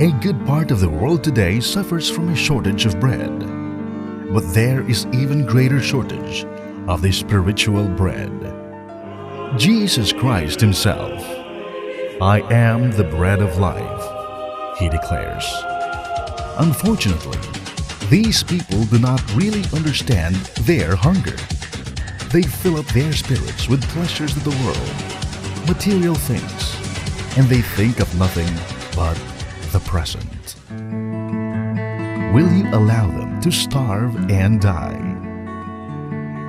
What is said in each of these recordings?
A good part of the world today suffers from a shortage of bread. But there is even greater shortage of the spiritual bread. Jesus Christ Himself. "I am the bread of life," He declares. Unfortunately, these people do not really understand their hunger. They fill up their spirits with pleasures of the world, material things, and they think of nothing but the present. Will you allow them to starve and die?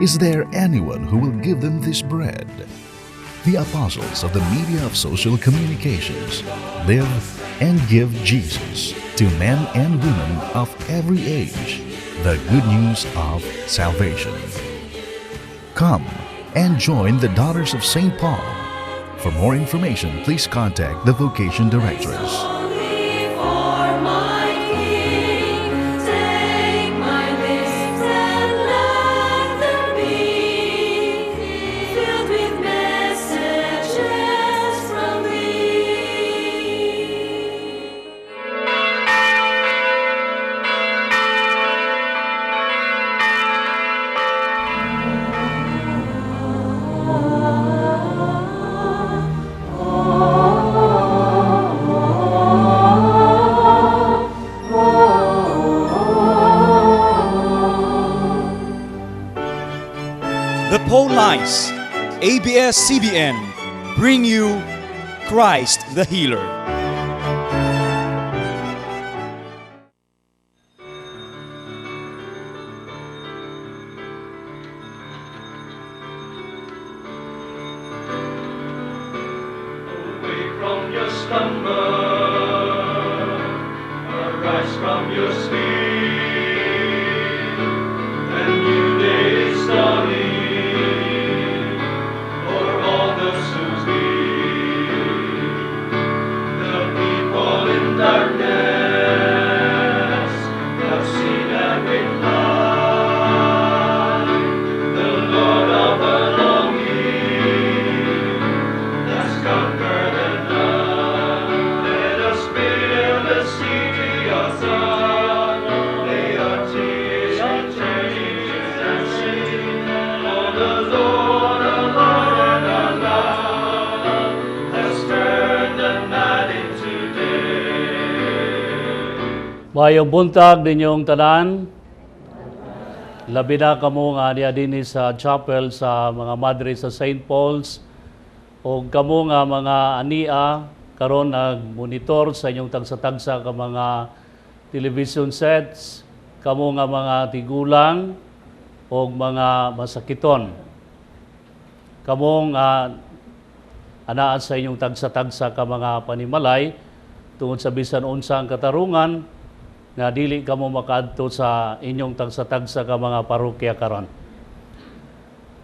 Is there anyone who will give them this bread? The apostles of the media of social communications live and give Jesus to men and women of every age the good news of salvation. Come and join the Daughters of St. Paul. For more information, please contact the Vocation Directress. Only for my King, take my lips and let them be filled with messages from Thee. The Paulines, ABS-CBN, bring you Christ the Healer. Awake from your slumber, arise from your sleep. A new day is dawning for all those who sleep. The people in darkness have seen a great light. The Lord of our longing has conquered the night. Let us build a city of sun. Lay our tears returning to dancing. For the Lord, our Lord and our love, has turned the night into day. Maayong buntag ninyong tanan. Labi na kamo nga niya dinhi sa chapel sa mga Madre sa St. Paul's o kamo nga mga ania karon nagmonitor sa inyong tagsa-tagsa ka mga television sets, kamo nga mga tigulang o mga masakiton. Kamo nga anaa sa inyong tagsa-tagsa ka mga panimalay tungod sa bisan unsa ang katarungan nga dili kamo makaadto sa inyong tagsa-tagsa ka mga parokya karon.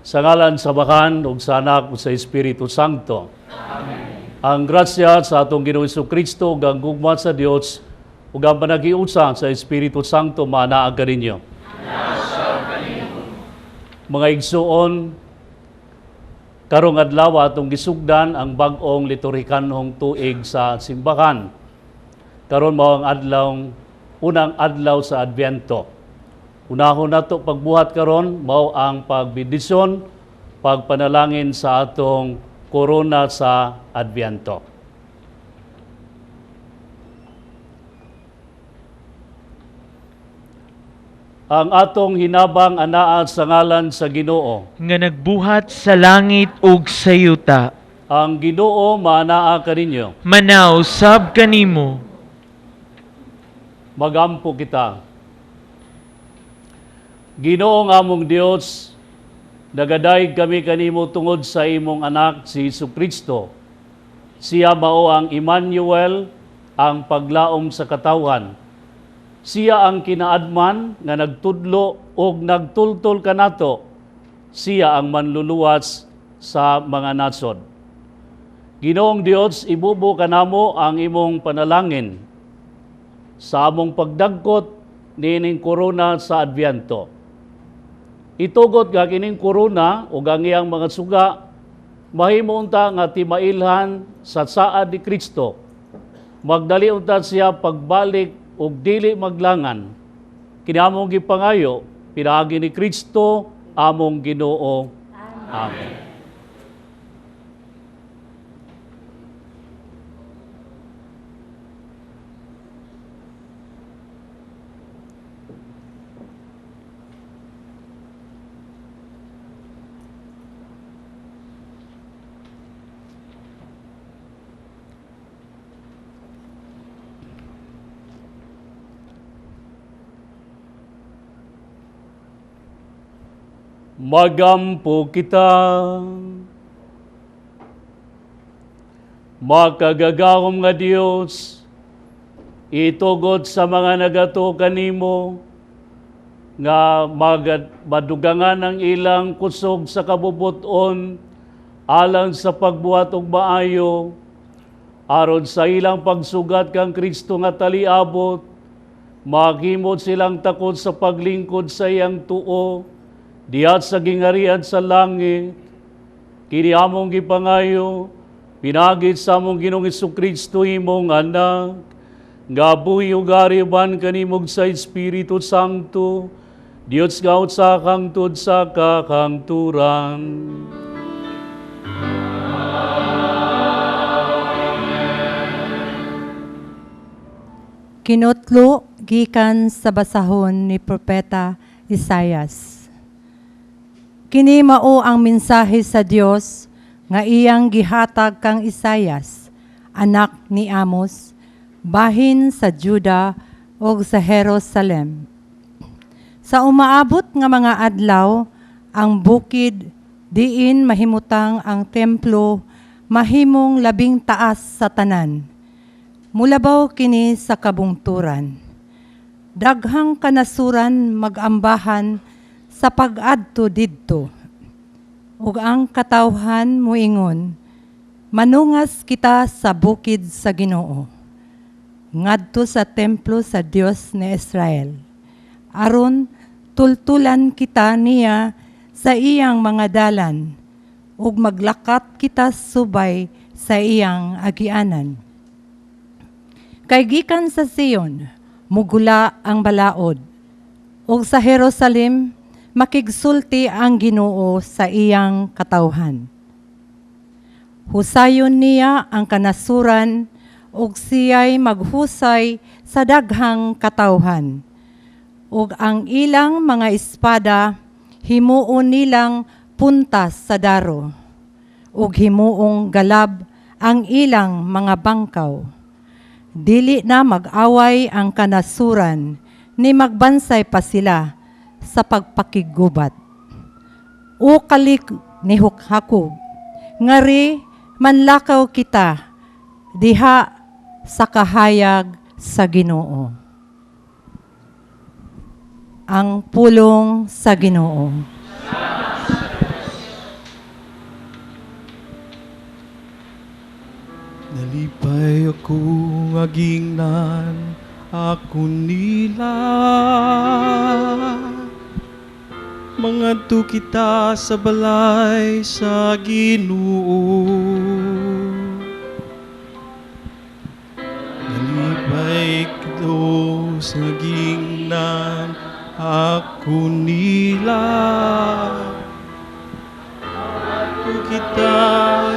Sa ngalan sa Amahan ug sa Anak ug sa Espiritu Santo. Amen. Ang grasya sa atong Ginoong Kristo ug ang gugma sa Dios ug ang panaghiusa sa Espiritu Santo maanaa kaninyo. Mga igsuon, karong adlaw atong gisugdan ang bag-ong liturhikanhong tuig sa simbahan. Karon mao ang adlaw, unang adlaw sa Adbyento. Unahon nato pagbuhat karon mao ang pagbendisyon, pagpanalangin sa atong korona sa Adbyento. Ang atong hinabang anaa sa ngalan sa Ginoo nga nagbuhat sa langit ug sa yuta. Ang Ginoo maanaa kaninyo. Manaw sab kanimo. Magampo kita. Ginoo nga among Dios, nagadayeg kami kanimo tungod sa imong anak si Hesus Kristo. Siya mao ang Emmanuel, ang paglaom sa katawhan. Siya ang kinaadman nga nagtudlo ug nagtultol kanato. Siya ang manluluwas sa mga nasod. Ginoong Dios, ibubo kanamo ang imong panalangin sa among pagdagkot niining korona sa Adbyento. Itugot nga kining korona ug ang iyang mga suga mahimo unta nga timailhan sa saad ni Kristo. Magdali unta siya pagbalik ug dili maglangan. Kini among gipangayo pinaagi ni Kristo among Ginoo. Amen. Magampo kita. Makagagahom nga Dios, itugot sa mga nagato kanimo nga madugangan ang ilang kusog sa kabubuton alang sa pagbuhat og maayo, aron sa ilang pagsugat kang Kristo nga taliabot, maghimot silang takot sa paglingkod sa iyang tuo, diat sa gingarian sa langit. Kini among gipangayo, pinagit sa among Ginoong Hesukristo imong anak, nga buhi ug ari uban kanimog sa Espiritu Santo, Dios nga usa hangtod sa kakangturan. Kinutlo gikan sa basahon ni Propeta Isayas. Kini mao ang mensahe sa Dios nga iyang gihatag kang Isayas, anak ni Amos, bahin sa Juda ug sa Jerusalem. Sa umaabot nga mga adlaw, ang bukid diin mahimutang ang templo mahimong labing taas sa tanan. Mulabaw kini sa kabungturan. Daghang kanasuran magambahan sa pag-adto didto. Ug ang katawhan moingon, manungas kita sa bukid sa Ginoo, ngadto sa templo sa Dios ni Israel. Aron tultulan kita niya sa iyang mga dalan, ug maglakat kita subay sa iyang agianan. Kay gikan sa Sion, mugula ang balaod, ug sa Jerusalem makigsulti ang Ginoo sa iyang katawhan. Husayon niya ang kanasuran, ug siya'y maghusay sa daghang katawhan. Ug ang ilang mga espada himuon nilang puntas sa daro, ug himuong galab ang ilang mga bangkaw. Dili na mag-away ang kanasuran, ni magbansay pa sila sa pagpakigubat. O kalik ni Jacob, ngari manlakaw kita diha sa kahayag sa Ginoo. Ang pulong sa Ginoo. Nalipay ako agingnan ako nila. Mangadto kita sa balay sa Ginoo. Nalipay ko sa gingnan ako nila. Mangadto kita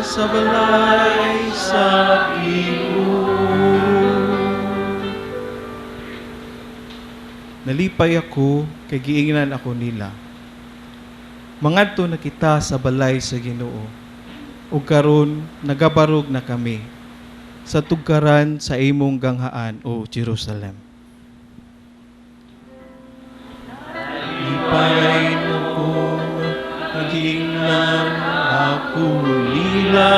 sa balay sa Ginoo. Nalipay ako kay giingnan ako nila. Mangadto na kita sa balay sa Ginoo. Ug karon nagabarog na kami sa tugkaran sa imong ganghaan, o Jerusalem. Lipay ako nagingnan ako nila.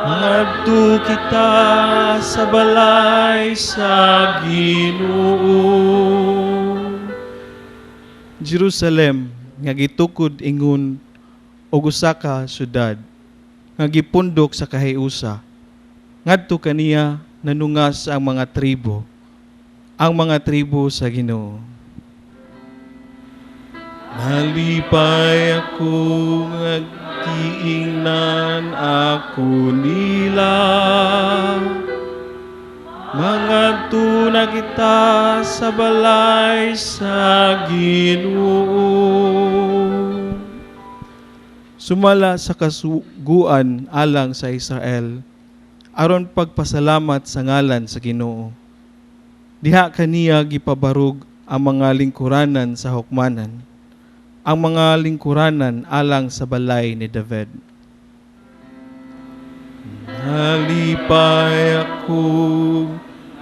Mangadto kita sa balay sa Ginoo. Jerusalem nga gitukod ingon og usa ka syudad nga gipundok sa kahiusa, ngadto kaniya nanungas ang mga tribo, ang mga tribo sa Ginoo. Nalipay ako nga Giingnan ako nila. Mangadto na kita sa balay sa Ginoo. Sumala sa kasuguan alang sa Israel, aron pagpasalamat sa ngalan sa Ginoo. Diha kaniya gipabarog ang mga lingkuranan sa hukmanan, ang mga lingkuranan alang sa balay ni David. Nalipay ako,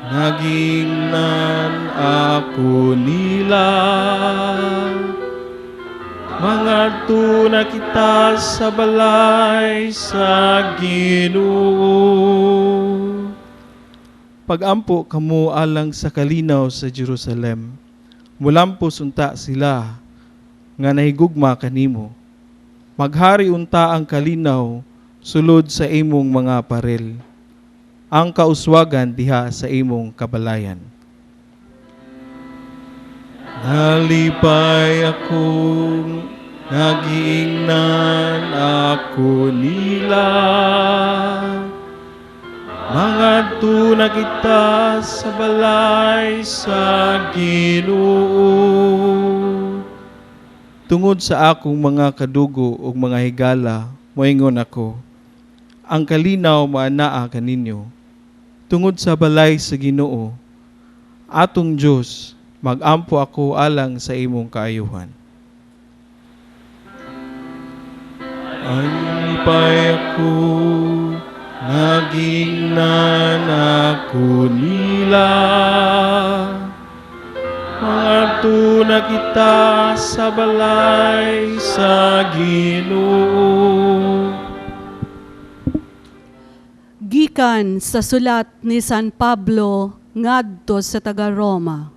nagingnan ako nila. Mangadto na kita sa balay sa Ginoo. Pagampo kamo alang sa kalinaw sa Jerusalem. Mulampos unta sila nga nahigugma kanimo. Maghari unta ang kalinaw sulod sa imong mga paril. Ang kauswagan diha sa imong kabalayan. Nalipay ako, nagiingnan ako nila. Mangadto na kita sa balay sa Ginoo. Tungod sa akong mga kadugo ug mga higala, moingon ako, ang kalinaw maanaa kaninyo. Tungod sa balay sa Ginoo, atong Dios, magampo ako alang sa imong kaayuhan. Anipay ako, nagingnan ako nila. Mangadto na kita sa balay sa Ginoo. Gikan sa sulat ni San Pablo ngadto sa taga-Roma.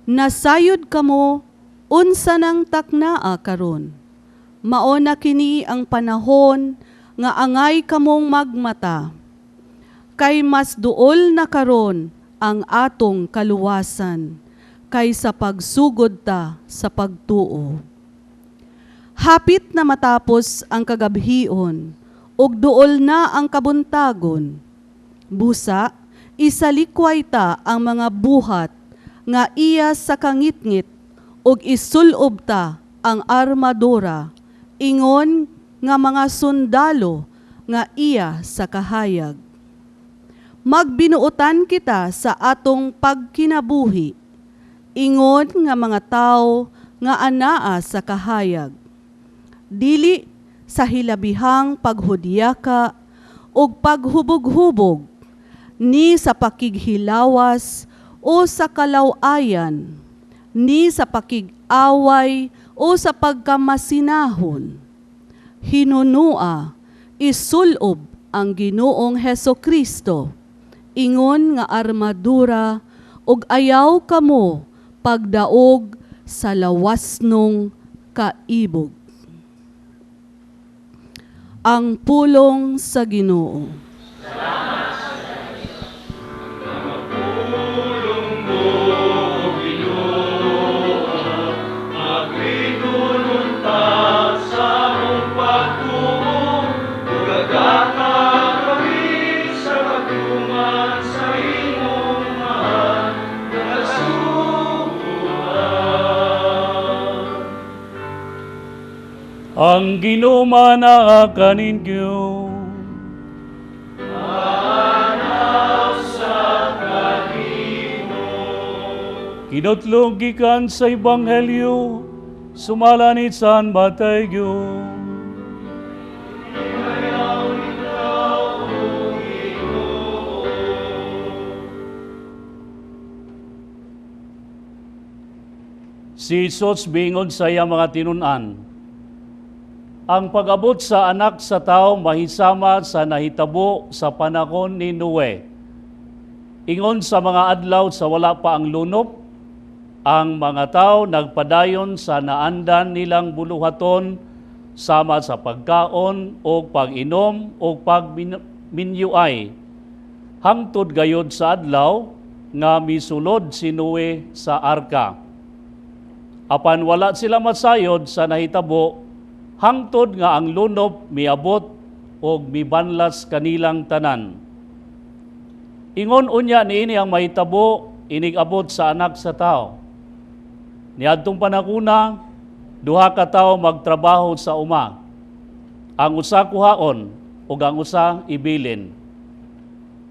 Nasayod kamo unsa nang taknaa karon. Mao na kini ang panahon nga angay kamong magmata. Kay mas duol na karon ang atong kaluwasan kaysa pagsugod ta sa pagtuo. Hapit na matapos ang kagabhion ug duol na ang kabuntagon. Busa, isalikway ta ang mga buhat nga iya sa kangitngit ug isulob ta ang armadura ingon nga mga sundalo nga iya sa kahayag. Magbinuotan kita sa atong pagkinabuhi ingon nga mga tawo nga anaa sa kahayag. Dili sa hilabihang paghudyaka ug paghubog-hubog, ni sa pakighilawas o sa kalaw-ayan, ni sa pakig-away o sa pagkamasinahon. Hinunua, isulob ang Ginoong Heso Kristo, ingon nga armadura ug ayaw kamo pagdaog sa lawasnong kaibog. Ang pulong sa Ginoo. Pulong mo, Ginoo, magritunon ta sa among pagtuo, ug agata kami sa pagtuman sa imong mahal nga kasuguan. Ang Ginoo manaa kaninyo. Kinutlog gikan sa Ebanghelyo, sumala ni San Mateo. Si Jesus bingon sa iya mga tinun-an, ang pag-abot sa anak sa tao mahisama sa nahitabo sa panahon ni Noe. Ingon sa mga adlaw sa wala pa ang lunop, ang mga tao nagpadayon sa naandan nilang buluhaton sama sa pagkaon o pag-inom o pagminyuay. Hangtod gayod sa adlaw nga misulod si Noe sa arka. Apan wala sila masayod sa nahitabo Hangtod nga ang lunop miabot og mibanlas kanilang tanan. Ingon unya niini ang mahitabo inig abot sa Anak sa Tao. Niadtong panahona, duha ka tawo magtrabaho sa uma. Ang usa kuhaon ug ang usa ibilin.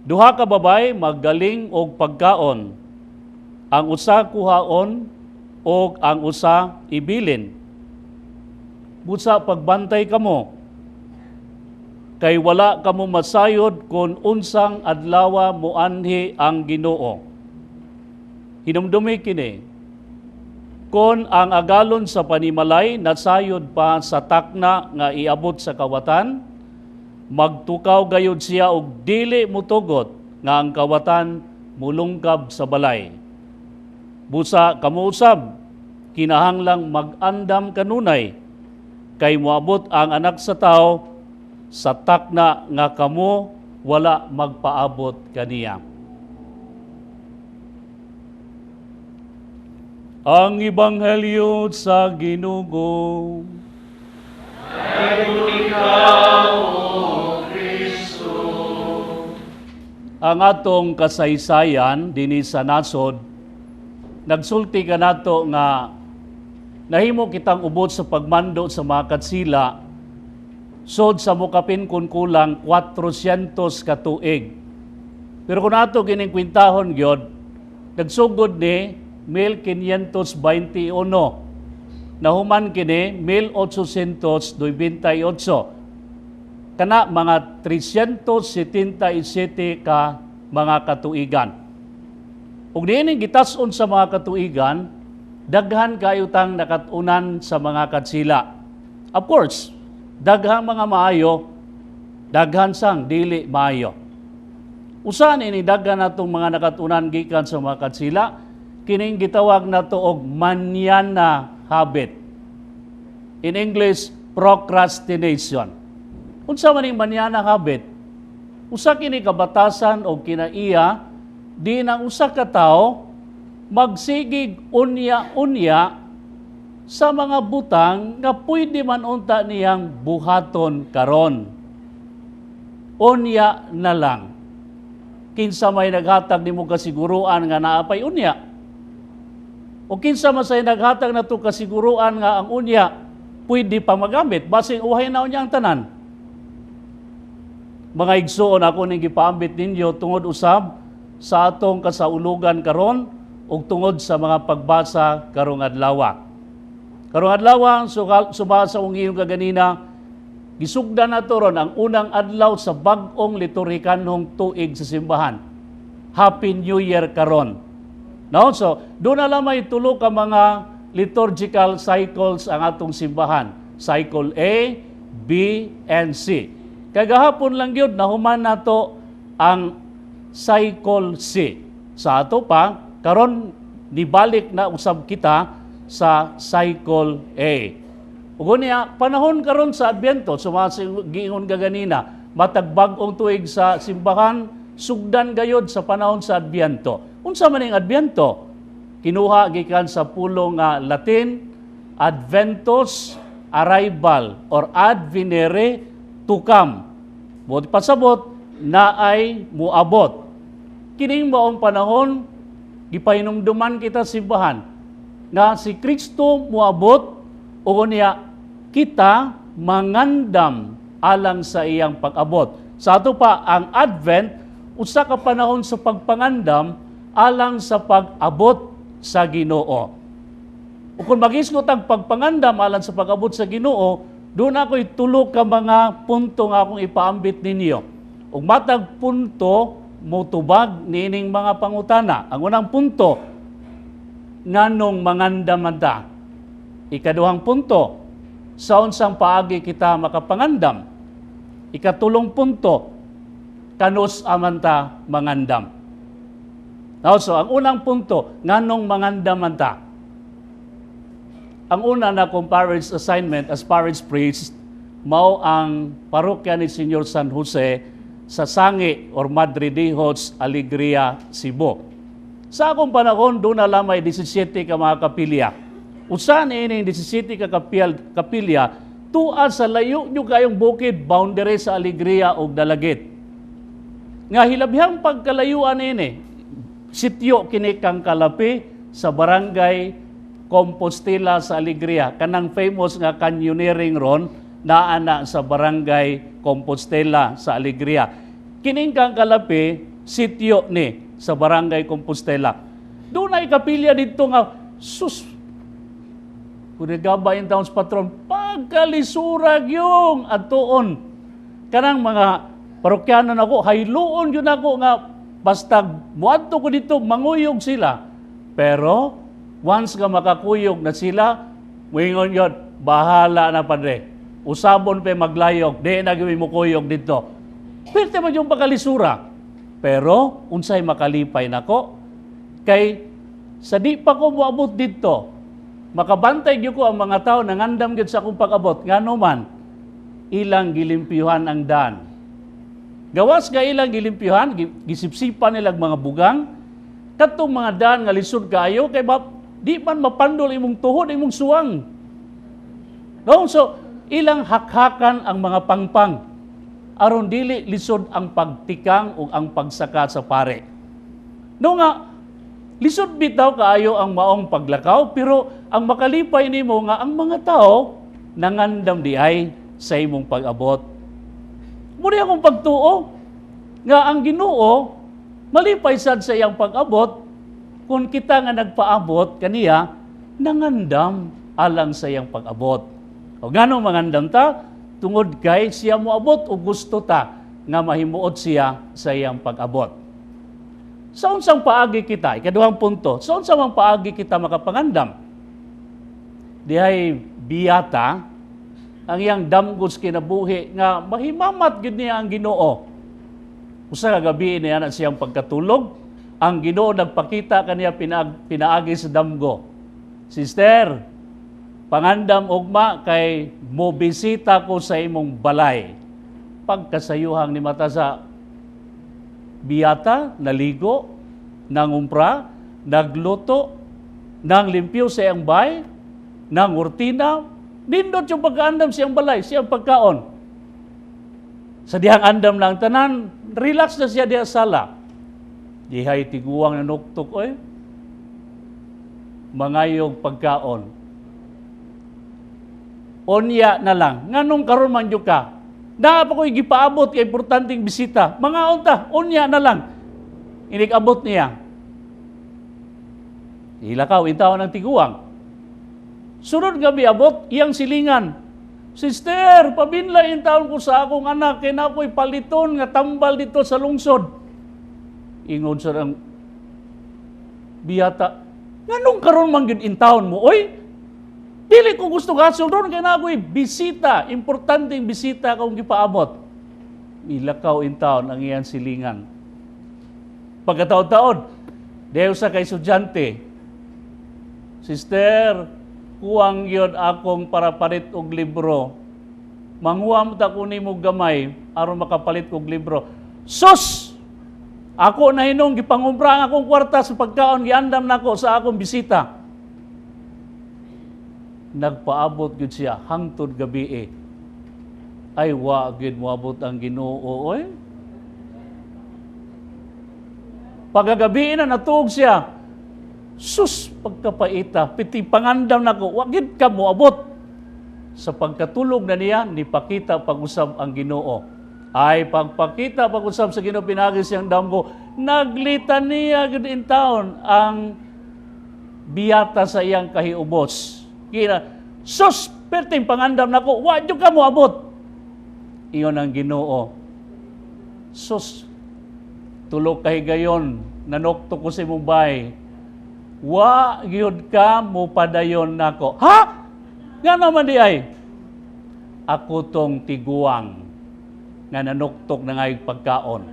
Duha ka babay maggaling og pagkaon. Ang usa kuhaon ug ang usa ibilin. Busa pagbantay kamo, kay wala kamo masayod kung unsang adlawa moanhi ang Ginoo. Hinumdumi kini, kon ang agalon sa panimalay nasayod pa sa takna nga iabot sa kawatan, magtukaw gayud siya og dili mutugot nga ang kawatan mulungkab sa balay. Busa kamo usab, kinahanglang mag-andam kanunay, kay moabot ang Anak sa Tao sa takna nga kamo wala magpaabot kaniya. Ang Ebanghelyo sa Ginoo. Ang atong kasaysayan dinhi sa nasod, nagsulti kanato nga nahimo kitang ubot sa pagmando sa mga katsila sod sa mukapin kun kulang 400 ka tuig. Pero kung ato kining kwintahon gyud, nagsugod ni 1521. Nahuman kini 1898. Kana mga 377 ka mga katuigan. Ug niining gitas-on sa mga katuigan, daghan kayo tang nakat-unan sa mga katsila. Of course, daghang mga maayo, daghan sang dili maayo. Usa ni daghan natong mga nakatunan gikan sa mga katsila, kining gitawag nato og mañana habit. In English, procrastination. Unsa man ning mañana habit? Usa kini kabatasan o kinaiya di ang usa ka tawo magsigig unya-unya sa mga butang nga pwede man unta niyang buhaton karon. Unya na lang. Kinsa may naghatag nimo kasiguruan nga naa pay unya? O kinsa man say naghatag nato kasiguruan nga ang unya pwede pa magamit basing uhay na unya ang tanan? Mga igsuon, ako ning gipaambit ninyo tungod usab sa atong kasaulugan karon ug tungod sa mga pagbasa karong adlaw. Karong adlaw, suba sa ungiyong kaganina, gisugdan nato ron ang unang adlaw sa bag-ong liturhikanhong tuig sa simbahan. Happy New Year karon. No? So, doon na lang may tulo ka mga liturgical cycles ang atong simbahan. Cycle A, B, and C. Kagahapon lang yun, nahuman nato ang cycle C. Sa ato pa, karon nibalik na usab kita sa cycle A. Ug niya, panahon karon sa Adbyento, giingon gaganina, matag bag-ong tuig sa simbahan, sugdan gayod sa panahon sa Adbyento. Unsa man ning Adbyento? Kinuha gikan sa pulong nga Latin, adventus, arrival, or advenere, to come. Buot pasabot, naay muabot. Kining maong panahon, gipahinumduman kita simbahan nga si Kristo muabot o niya kita mangandam alang sa iyang pag-abot. Sa ato pa, ang Advent, usa ka panahon sa pagpangandam alang sa pag-abot sa Ginoo. O kung magisgot ang pagpangandam alang sa pag-abot sa Ginoo, doon ako'y tulo ka mga punto nga akong ipaambit ninyo. Ug matag punto motubag niining mga pangutana. Ang unang punto, nganong mangandam man ta? Ikaduhang punto, sa unsang paagi kita makapangandam? Ikatulong punto, kanus aman ta mangandam? Now, so, ang unang punto, nganong mangandam man ta? Ang una na akong parish assignment as parish priest, mao ang parokya ni Senyor San Jose sa Sangi or Madre Dijos, Alegria, Cebu. Sa akong panahon, doon na lamay 17 ka mga kapilya. Usa ni ining 17 ka kapilya, Tua sa layo nyo kayong bukid, boundary sa Alegria o Dalagit. Nga hilabihang pagkalayuan ini, sityo kini kang Kalapi sa Barangay Compostela sa Alegria. Kanang famous nga canyoneering ron, naa na sa Barangay Compostela sa Alegria. Kining kang Kalapi, sityo ni sa Barangay Compostela. Dunay kapilya dito nga, sus, kung nagaba yung town's patron, pagkalisurag yung atuon. Kanang mga parokyano nako, hayloon yun ako nga basta muadto ko dito, manguyog sila. Pero once nga makakuyog na sila, muingon yun, bahala na, padre. Usabon pa maglayog, di na gyud mo kuyog dito. Pwede man yung pagkalisura. Pero unsay makalipay nako, kay sa di pa ko moabot dito, makabantay gyud ko ang mga tao nangandam gyud sa akong pag-abot. Ngano man, ilang gilimpyuhan ang daan. Gawas nga ilang gilimpyuhan, gisipsipan nilang mga bugang, katong mga daan nga lisod kaayo kay ba, di man mapandol imong tuhod, imong suwang. No? So, ilang hakhakan ang mga pangpang aron dili lisod ang pagtikang o ang pagsaka sa pare. No nga, lisod bitaw kaayo ang maong paglakaw, pero ang makalipay nimo nga ang mga tao nangandam di ay sa imong pag-abot. Muna akong pagtuo nga ang Ginoo malipay sad sa iyang pag-abot kung kita nga nagpaabot kaniya nangandam alang sa iyang pag-abot. O ngano mangandam ta? Tungod kay siya moabot o gusto ta nga mahimuot siya sa iyang pag-abot. Sa unsang paagi kita, ikaduhang punto, sa unsang mang paagi kita makapangandam? Dihay biyata ang iyang damgos kinabuhi nga mahimamat gid niya ang Ginoo. Usa ka gabi niya na siyang pagkatulog, ang Ginoo nagpakita kaniya pinaagi sa damgo. Sister, pangandam ugma kay mobisita ko sa imong balay. Pagkasayuhang ni mata sa biyata, naligo, nangumpra, nagluto, nanglimpyo sa iyang bay, nangurtina, nindot yung pagkaandam siyang balay, siyang pagkaon. Sa dihang andam lang tanan, relax na siya diha sala. Dihay tiguang nanuktok, oy. Mangayog pagkaon. Onya na lang, nganong karon man jud ka? Naa pa ko'y gipaabot kay importanteng bisita. Mga unta, unya na lang. Inig-abot niya. Ilakaw, intaw ng tiguang. Sunod gabi abot, iyang silingan. Sister, pabinla in taon ko sa akong anak, kay na ako'y paliton nga tambal dito sa lungsod. Ingon sa ang biyata, nganong karon man gyud in taon mo, oy? Dili ko gusto gasol ron, kay na ako'y bisita, importanteng bisita akong gipaabot. Ilakaw in taon ang iyang silingan. Pagkataon-taon, deyo sa kay estudyante, Sister, kuwang yun akong para palit og libro. Manguha mo ta ko nimo gamay aron makapalit og libro. Sus! Ako na hinong gipangumpra ang akong kwarta sa pagkaon, giandam nako sa akong bisita. Nagpaabot gyud siya hangtod gabi eh. Ay wa gyud moabot ang Ginoo oy. Pagkagabi na natuog siya. Sus, pagkapaita, piti pangandam nako, wa gyud ka moabot. Sa pagkatulog na niya, nipakita pag-usab ang Ginoo. Ay pagpakita pag-usab sa Ginoo pinagi siyang damgo, naglita niya gyud in town ang biyata sa iyang kahiubos. Kina, sus, perting pangandam nako, wa gyud ka moabot. Iyon ang Ginoo. Sus, tulog kay gayon, nanokto ko sa imong bahay. Wa gyud ka mopadayon nako. Ha? Nga naman di ay? Ako tong tiguang nga nanuktok na ngayong pagkaon.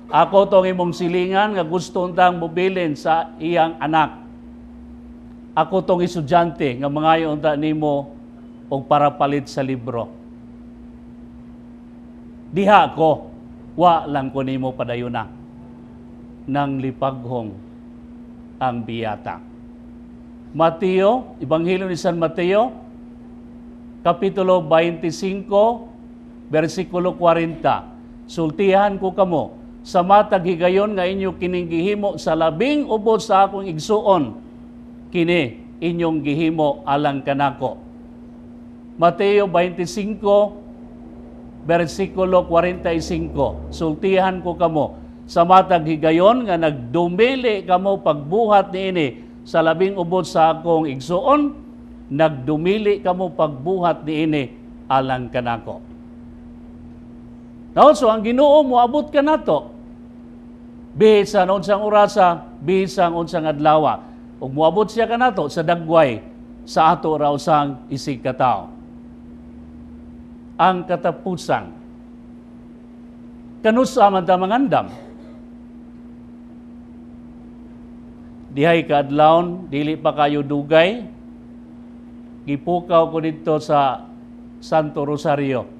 Ako tong imong silingan nga gusto untang mobilin sa iyang anak. Ako tong estudyante nga mangayo unta nimo og para palit sa libro. Diha ako, wa lang ko nimo padayuna. Nang lipaghong ang biyata. Mateo, Ebanghelyo ni San Mateo, Kapitulo 25, versikulo 40. Sultihan ko kamo, sa matag higayon nga inyo kining gihimo sa labing ubos sa akong igsuon, kini inyong gihimo alang kanako. Mateo 25, versikulo 45. Sultihan ko kamo, sa matag higayon nga nagdumili kamo pagbuhat niini sa labing ubos sa akong igsuon, nagdumili kamo pagbuhat niini alang kanako. Now, so ang Ginoo moabot kanato. Bisan unsang orasa, bisan unsang adlawa. Ug moabot siya kanato sa dagway sa ato ra usang isig katawo. Ang katapusan. Kanusa man ta mangandam? Dihay kaadlawon, dili pa kayo dugay. Gipukaw ko dito sa Santo Rosario.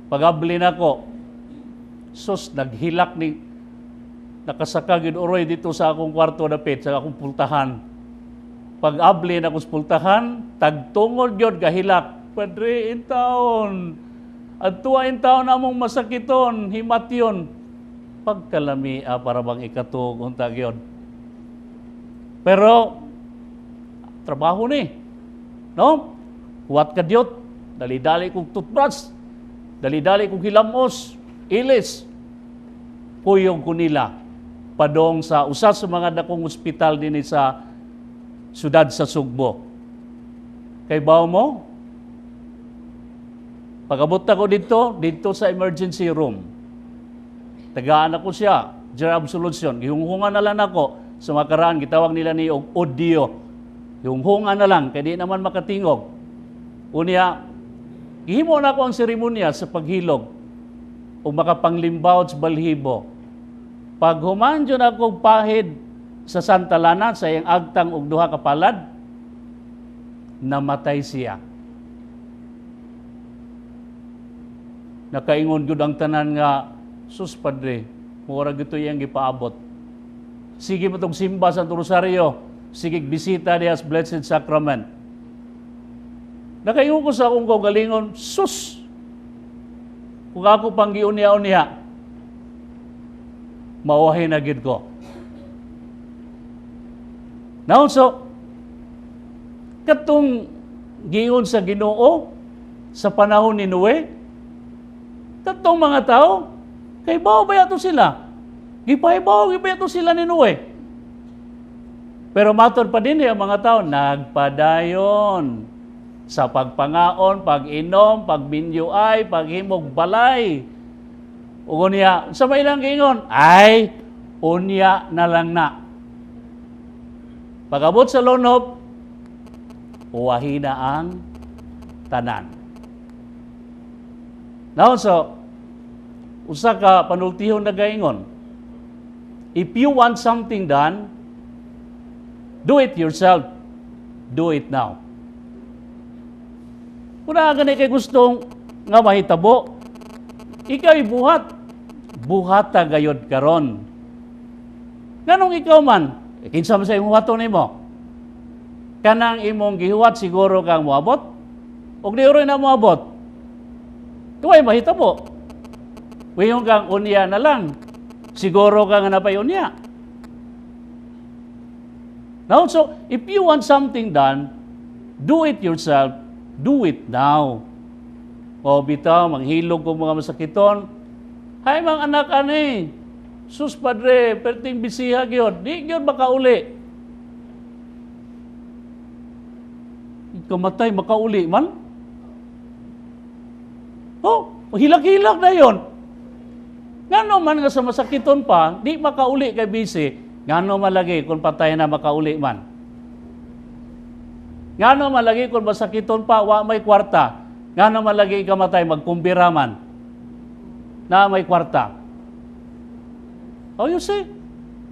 Pag-abli nako, sus, naghilak ni, nakasaka gyud uroy dito sa akong kwarto dapit, sa akong pultahan. Pag-abli nako sa pultahan, tagtungod gyud gahilak. Padre, in taon, adtuwa in taon among masakiton, himatyon. Pagkalami, para bang ikatug, unta gyud. Pero, trabaho ni. No? Huwat ka diyot, dali-dali kong toothbrush, dali-dali kong hilamos, ilis. Kuyog ko nila, padong sa usa sa mga dakong ospital dinhi sa siyudad sa Sugbo. Kay bawo mo, pag-abot ako dito sa emergency room, tagaan ako siya, General Absolution, gihunghungan na lang ako sa mga karaan, gitawag nila ni og audio. Gihunghungan na lang, kay di naman makatingog. Unya, gihimo na ako ang seremonya sa paghilog o makapanglimbaw sa balhibo. Pag human jud ako pahid sa Santa Lana, sa iyang agtang og duha ka palad, namatay siya. Nakaingon gud ang tanan nga, sus padre, mura gyud iyang gipaabot. Sige mo tong simba sa Santo Rosario, sige bisita diha sa Blessed Sacrament. Nakaingon ko sa akong kaugalingon, sus! Kung ako pang giunya-unya, mauwahin na gid ko. Now, so, katong giingon sa Ginoo sa panahon ni Noe, katong mga tao, kay bao ba yato sila? Gipahibaw, gipahibaw sila ni Noe. Pero matod pa din ang mga tao, nagpadayon sa pagpangaon, pag-inom, pagminyuay, paghimog balay. Ug unya, sa may ilang giingon, ay, unya na lang na. Pag-abot sa lonop, uwahi na ang tanan. Now, so, usa ka panultihon na gaingon, if you want something done, do it yourself. Do it now. Kung naa gani kay gustong nga mahitabo, ikaw'y buhat. Buhata gayod karon. Nganong ikaw man, kinsa man sa imong buhaton nimo? Kanang imong gihuwat siguro kang moabot? Og di uroy na moabot? Tuway mahitabo. Wiyong kang unya na lang. Siguro ka nga napay unya. Now, so, if you want something done, do it yourself, do it now. O bitaw, manghilog ko mga masakiton. Hay mga anak ani, sus padre, perting bisiha gyud, di gyud makauli. Kamatay makauli man. Oh, hilak-hilak na yon. Ngano man nga sa masakiton pa, di makauli kay busy. Ngano malagi kung patay na makauli man. Ngano malagi kung masakiton pa, wa may kwarta. Ngano malagi kamatay, magkumbira man. Na may kwarta. Oh, you see?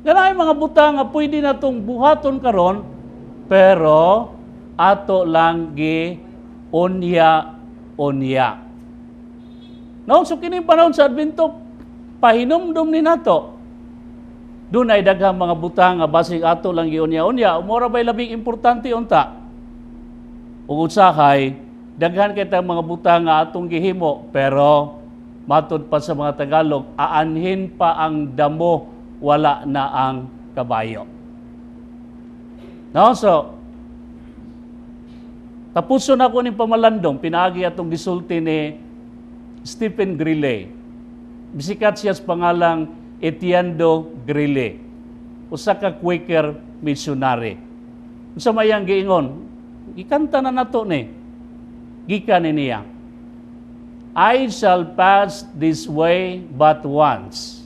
Ganay mga butang nga pwede na tong buhaton karon, pero ato lang gi unya-unya. No, so kining panahon sa Advento, pahinumdum ni nato. Dunay daghang mga butang nga basig ato lang giunya-unya, mura bay labing importante unta. Ug usahay daghan kay tang mga butang nga atong gihimo, pero matud pa sa mga Tagalog, aanhin pa ang damo, wala na ang kabayo. No, so tapuson ako ning pamalandong pinaagi atong gisulti ni Stephen Grille. Bisikat siya sa pangalang Etiendo Grille, usa ka Quaker missionary. Unsa may iyang giingon? Gikanta na nato ni. Gikan ni niya. I shall pass this way but once.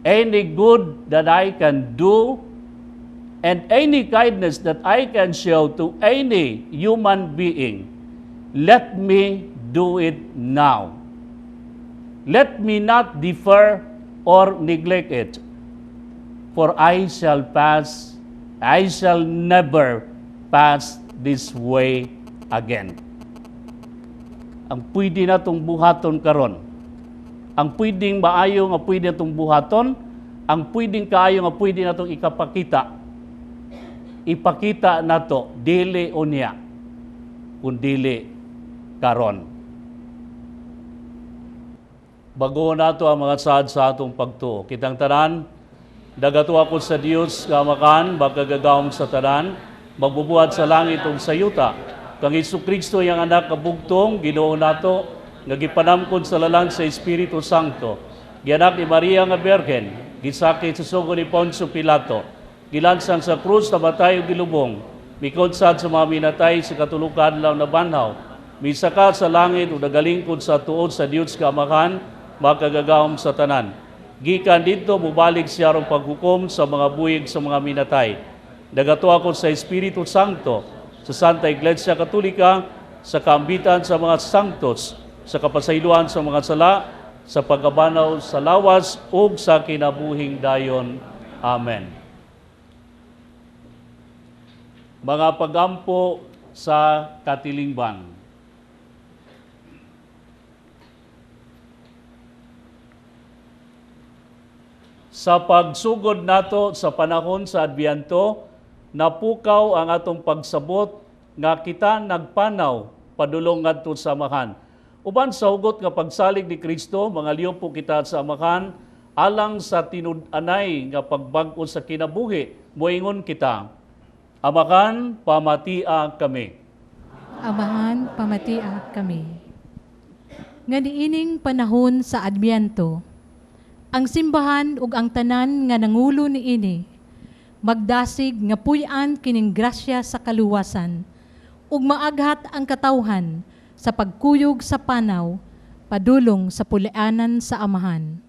Any good that I can do and any kindness that I can show to any human being, let me do it now. Let me not defer or neglect it, for I shall pass, I shall never pass this way again. Ang pwede natong buhaton karon, ang pwedeng maayo nga pwede natong buhaton, ang pwedeng kaayo nga pwede natong ikapakita, ipakita nato dili unya, kun dili karon. Bago nato ang mga saad sa atong pagtuo. Kitang tanan, nagatuo ako sa Dios nga Amahan, makagagahom sa tanan, magbubuhat sa langit ug sa yuta. Kang Hesus-Kristo iyang anak nga bugtong, Ginoo nato, nga gipanamkod sa lalang sa Espiritu Santo. Gianak ni Maria nga Birhen, gisakit sa sugo ni Poncio Pilato, gilansang sa krus, namatay ug gilubong, mikon sad sa mga minatay sa katulo ka adlaw nabanhaw, misaka sa langit ug nagalingkod sa tuod sa Dios nga Amahan, makagagahom sa tanan. Gikan didto mubalik siya aron paghukom sa mga buhig sa mga minatay. Nagatuo ako sa Espiritu Santo, sa Santa Iglesia Katolika, sa kaambitan sa mga sanctos, sa kapasayloan sa mga sala, sa pagkabanaw sa lawas ug sa kinabuhing dayon. Amen. Mga pagampo sa katilingban. Sa pagsugod nato sa panahon sa Adbyento, napukaw ang atong pagsabot nga kita nagpanaw padulong ngadto sa Amahan. Uban sa hugot nga pagsalig ni Kristo, mga liyo po kita sa Amahan, alang sa tinud-anay nga pagbag-o sa kinabuhi, moingon kita, Amahan, pamatia kami. Amahan, pamatia kami. Nga niining panahon sa Adbyento, ang simbahan ug ang tanan nga nangulo niini, magdasig nga puy-an kining grasya sa kaluwasan, ug maaghat ang katawhan sa pagkuyog sa panaw, padulong sa pulianan sa Amahan.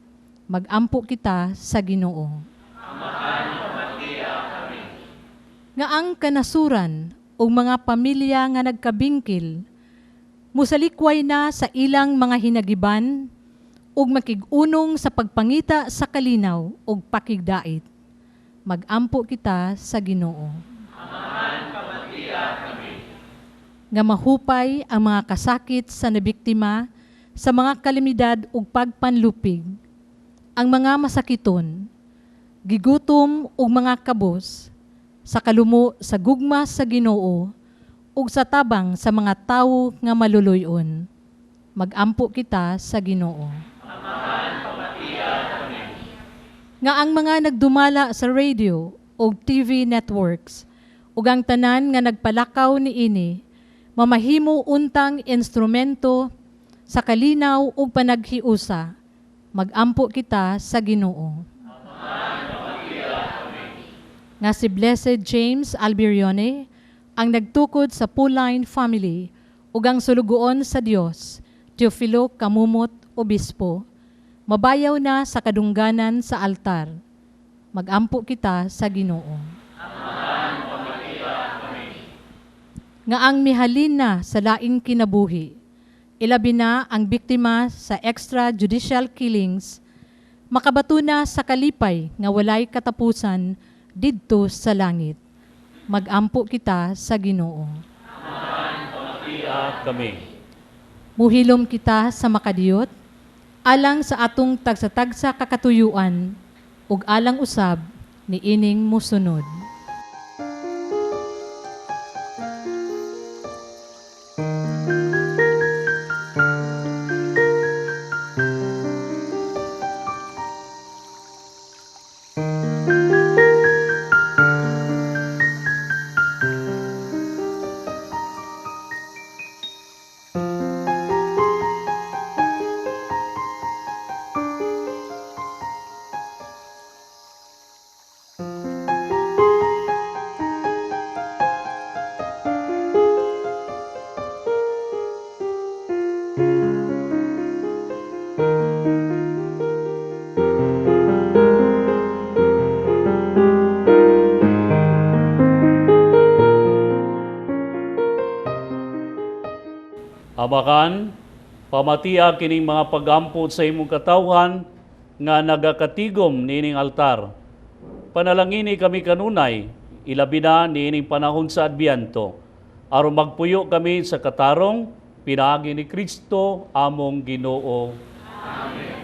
Magampo kita sa Ginoo. Amahan, pamatia kami. Nga ang kanasuran ug mga pamilya nga nagkabingkil, musalikway na sa ilang mga hinagiban, ug makig-unong sa pagpangita sa kalinaw ug pakigdait. Magampo kita sa Ginoo. Amahan, pamatia kami. Nga mahupay ang mga kasakit sa nabiktima sa mga kalamidad ug pagpanlupig, ang mga masakiton, gigutom ug mga kabos, sa kalumo sa gugma sa Ginoo ug sa tabang sa mga tawo nga maluluy-on. Magampo kita sa Ginoo. Nga ang mga nagdumala sa radio o TV networks ug ang tanan nga nagpalakaw niini mamahimo untang instrumento sa kalinaw ug panaghiusa. Magampo kita sa Ginoo. Nga si Blessed James Alberione ang nagtukod sa Pauline family ug ang sulugoon sa Dios, Teofilo Camomot Obispo, mabayaw na sa kadungganan sa altar. Magampo kita sa Ginoo. Nga ang mihalin na sa laing kinabuhi, ilabi na ang biktima sa extrajudicial killings, makabato na sa kalipay nga walay katapusan didto sa langit. Magampo kita sa Ginoo. Pamatia kami. Muhilom kita sa makadiyot, alang sa atong tagsa-tagsa kakatuyuan, ug alang usab ni ining musunod. Amakan, pamatia kining mga pag-ampo sa imong katawhan nga nagakatigom niining altar. Panalangini kami kanunay, ilabi na niining panahon sa Adbyento, aron magpuyo kami sa katarong pinaagi ni Kristo among Ginoo. Amen.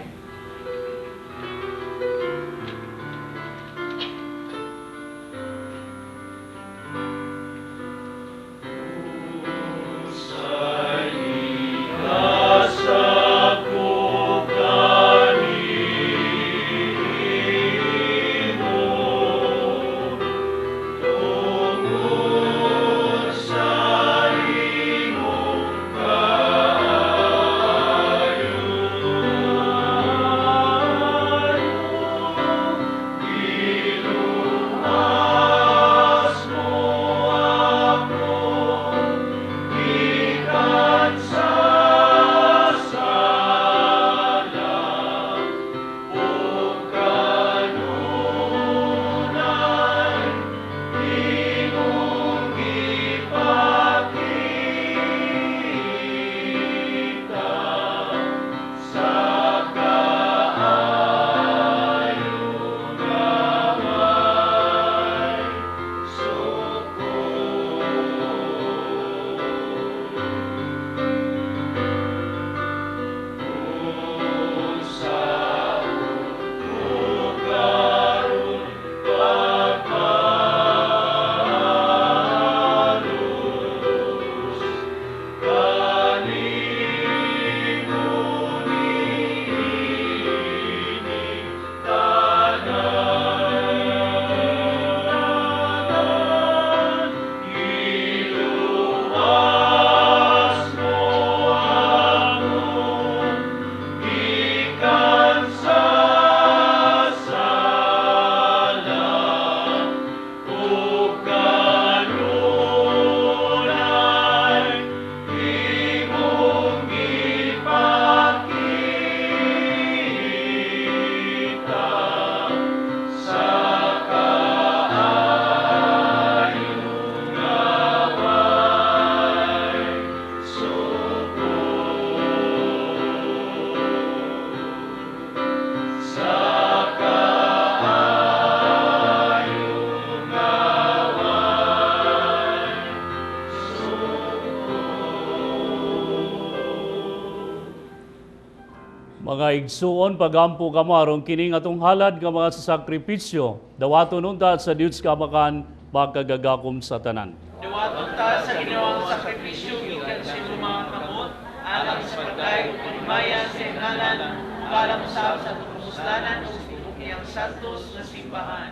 Mga igsuon, pagampo kamo aron kining atong halad nga mga sakripisyo, dawaton unta sa Dios kamakan makagagakom sa tanan. Dawaton ta sa Ginoo ang sakripisyo gikan sa imong mga kamot, alang sa pagdayeg ug pagmaya sa iyang ngalan, ug alang usab sa atong kapuslanan ug sa tibuok niyang santos nga simbahan.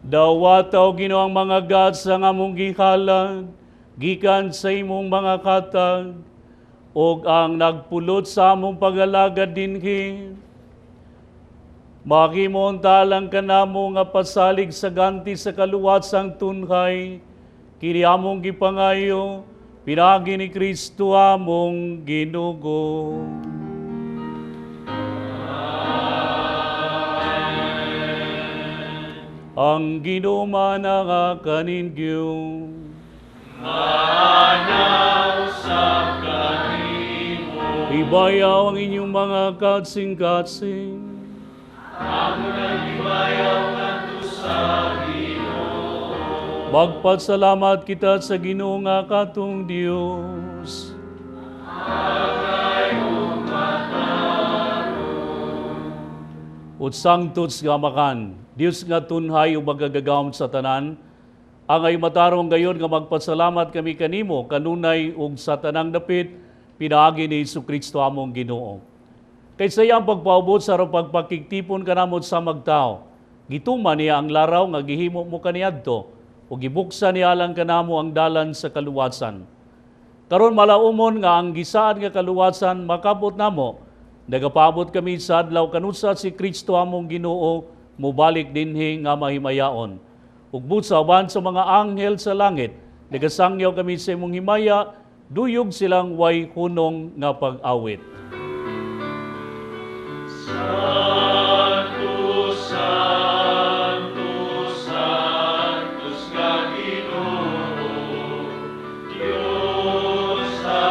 Dawata o Ginoo ang mga gasa nga among gihalad gikan sa imong mga katag, ug ang nagpulot sa among pagalagad dinhi. Makimon talang kanamo nga pasalig sa ganti sa kaluwat sang tunhay, kini among gipangayo, pinaagi ni Kristo among Ginoo. Ang Ginoo mananga kaninyo. Manaw sa kanimo. Ibayaw ang inyong mga katsing-katsing. Amo nang ibayaw ngadto sa Ginoo. Magpasalamat kita sa Ginoo nga katong Dios. Ut sangtots nga makan, Dios nga tunhay ug magagagawom sa tanan, angay matarong gayon nga magpasalamat kami kanimo kanunay ug sa tanang dapit pinaagi ni Hesukristo among Ginoo. Kay sa iyang pagpaubot sa aron pagpakigtipon kanamot sa magtao, gituman niya ang laraw nga gihimo mo kaniadto ug gibuksan niya lang kanamo ang dalan sa kaluwasan. Karon malaumon nga ang gisaad nga kaluwasan makabot namo. Nagapaabot kami sa adlaw kanusa si Kristo among Ginoo mobalik dinhi nga mahimayaon. Ug busa uban sa mga anghel sa langit, nagasangyaw kami sa imong himaya, duyog silang way hunong nga pag-awit. Santo, Santo, Santos nga Ginoo, Dios sa.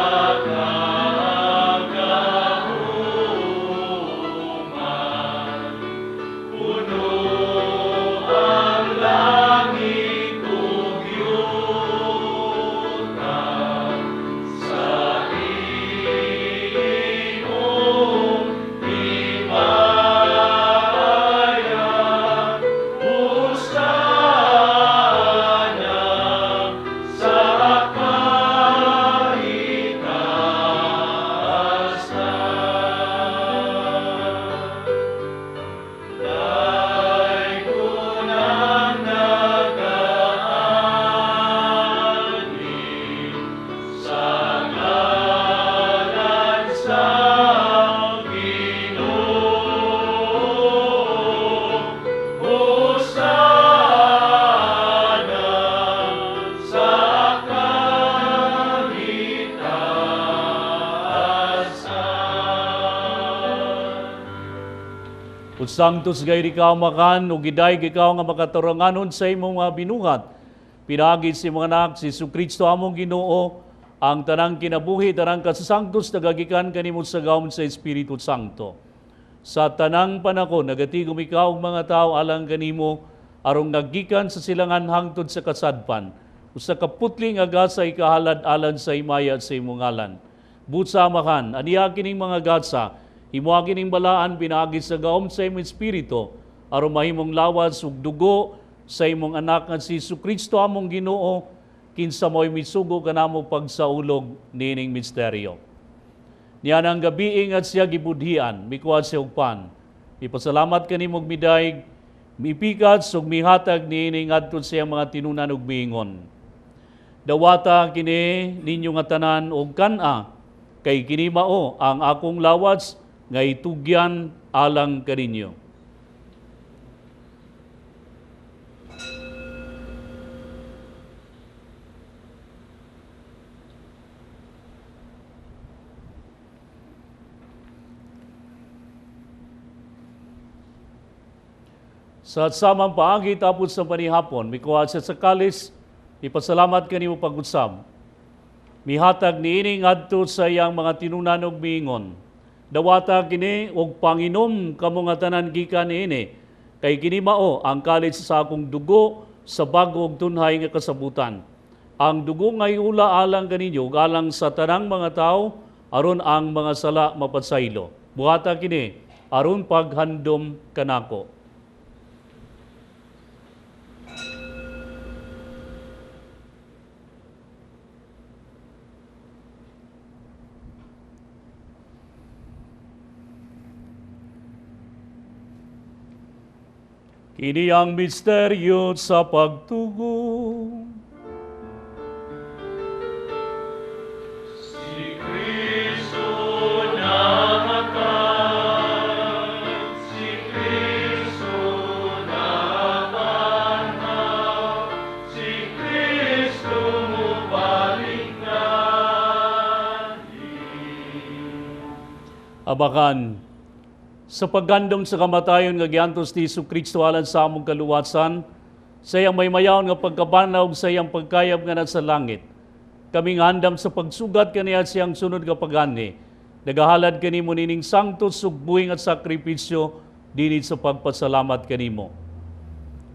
Tungod sangtos gayud ikaw makan ug gidayeg ikaw nga makataranganon sa imong mga binuhat. Pinaagi sa imong anak si Kristo among Ginoo, ang tanang kinabuhi, tanang kasasangtos nagagikan kanimo sa gawom sa Espiritu Santo. Sa tanang panahon nagatigom ikaw og mga tawo alang kanimo aron naggikan sa silangan hangtod sa kasadpan. Usa ka putli nga gasa ikahalad alang sa himaya sa imong ngalan. Butsa makan, aniya kining mga gasa, himoa kining balaan pinaagi sa gawom sa imong espiritu, aron mahimong lawas ug dugo sa imong anak nga si Kristo among Ginoo, kinsa mo'y misugo kanamo pagsaulog niining misteryo. Niya nang gabi nga siya gibudhian, mikuha siya og pan. Ipasalamat kanimo og midayeg, mipikat ug mihatag niini ngadto sa iyang mga tinunan ug miingon. Dawata kini ninyo nga tanan og kan-a, kay kini mao ang akong lawas nga itugyan alang kaninyo. Sa samang paagi tapos sa panihapon, mikuha siya sa kalis, ipasalamat kanimo pag-usab. Mihatag niini ngadto sa iyang mga tinunan ug miingon. Dawata kini og panginom kamo nga tanan gikan niini, kay kini mao ang kalis sa akong dugo sa bag-o ug tunhay nga kasabutan. Ang dugo nga iula alang kaninyo ug alang sa tanang mga tawo aron ang mga sala mapasaylo. Buhata kini aron paghandom kanako. Kini ang misteryo sa pagtugo. Si Kristo namatay, si Kristo nabanhaw, si Kristo mubalik na. Abakan, sa paggandong sa kamatayon nga giantos ni Kristo alang sa among kaluwasan, sa iyang maymayaon nga pagkabanaw sa iyang pagkayab nga nasa langit. Kami nga andam sa pagsugat kaniya siyang sunod nga pag-anhi. Nagahalad kanimo nining sanctus ug buhi nga sakripisyo dinhi sa pagpasalamat kanimo.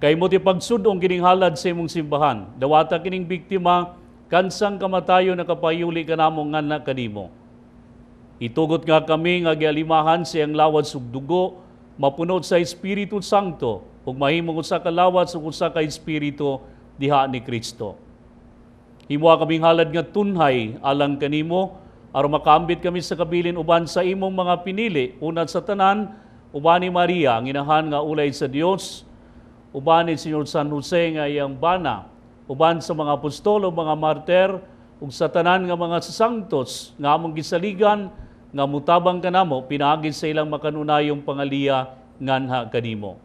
Kay mo ti pagsudong kining halad sa imong simbahan, dawata kining biktima kansang kamatayon nakapayuli kanamo nganna kanimo. Itugot nga kami nga gialimahan sa iyang lawas ug dugo, mapunot sa Espiritu Santo, ug mahimong usa ka lawas ug usa ka espiritu diha ni Kristo. Himoa kaming halad nga tunhay alang kanimo, aron makaambit kami sa kabilin uban sa imong mga pinili, una sa tanan, uban ni Maria, ang inahan nga ulay sa Dios, uban ni Senyor San Jose nga iyang bana, uban sa mga apostol ug mga martir, ug sa tanan nga mga sasangtos nga among gisaligan, nga mutabang kanamo pinaagi sa ilang makanunayong pangaliya nganha kanimo.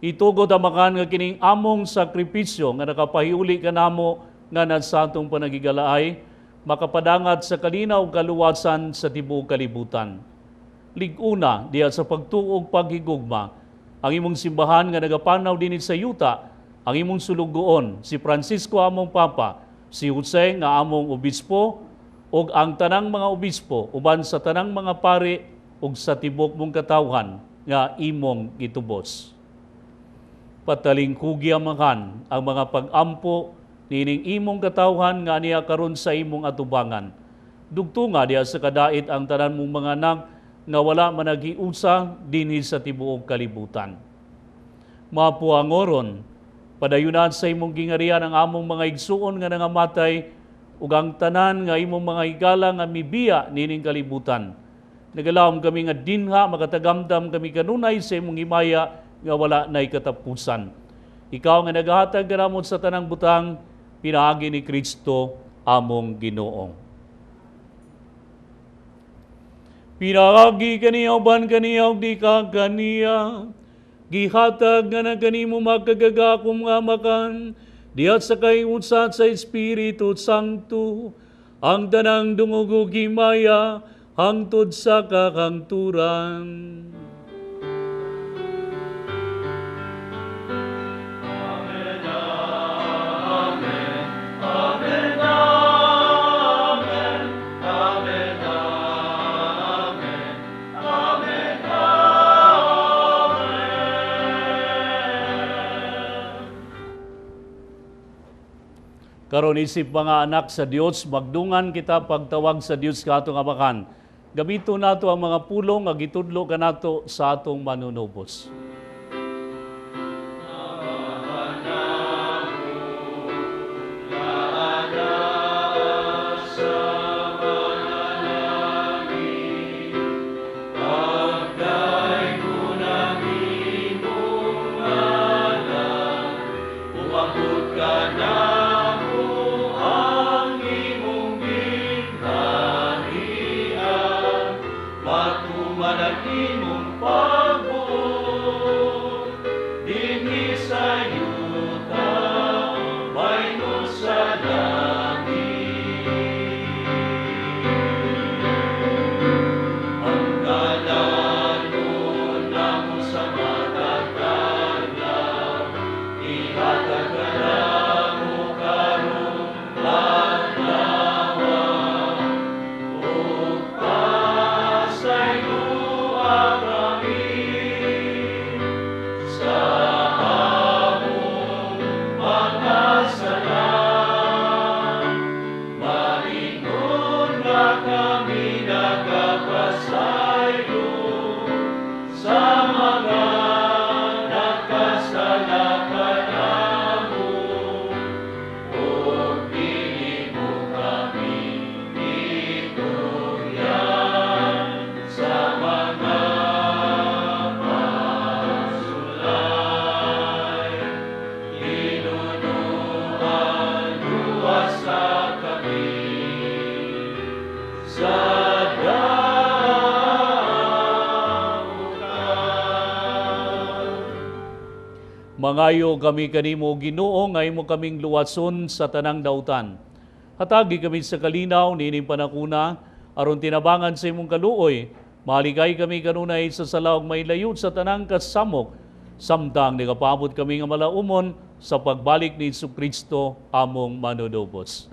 Itugot amakan nga kining among sakripisyo nga nakapahiuli kanamo nga sa atong panagigalaay, makapadangat sa kalinaw kaluwasan sa tibuok kalibutan. Lig-una diha sa pagtuog paghigugma, ang imong simbahan nga nagapanaw dinhi sa yuta, ang imong sulugoon, si Francisco among Papa, si Jose nga among obispo, ug ang tanang mga obispo, uban sa tanang mga pari, ug sa tibuok mong katawhan nga imong gitubos. Patalingkugi amakan ang mga pag-ampo nining imong katawhan nga niya karon sa imong atubangan. Dugtunga diha sa kadait ang tanan mong mga anak nga wala managhiusa dinhi sa tibuok kalibutan. Mapuangoron, padayunan sa imong gingarian ang among mga igsuon nga nangamatay ug ang tanan nga imong mga higala nga mibiya nining kalibutan. Nagalawom kami nga dinha makatagamdam kami kanunay sa imong himaya nga wala nay katapusan. Ikaw nga naghatag kanamo sa tanang butang, pinaagi ni Kristo among Ginoo. Pinaagi kaniya uban kaniya ug di ka kaniya, gihatag nga na kanimo makagagakom nga makan, diha sa kayusa sa Espiritu Santo, ang tanang dungog ug himaya hangtod sa kakangturan. Karon isip mga anak sa Dios, magdungan kita pagtawag sa Dios katong Amahan. Gamito nato ang mga pulong nga gitudlo kanato sa atong manunubos. Mangayo kami kanimo, Ginoo, nga imo kaming luwason sa tanang dautan. Hatagi kami sa kalinaw niining panakuna, aron tinabangan sa imong kaluoy. Maligay kami kanunay sa salaog may layo sa tanang kasamok, samtang nagapaabot kami nga malaumon sa pagbalik ni Jesucristo among manunubos.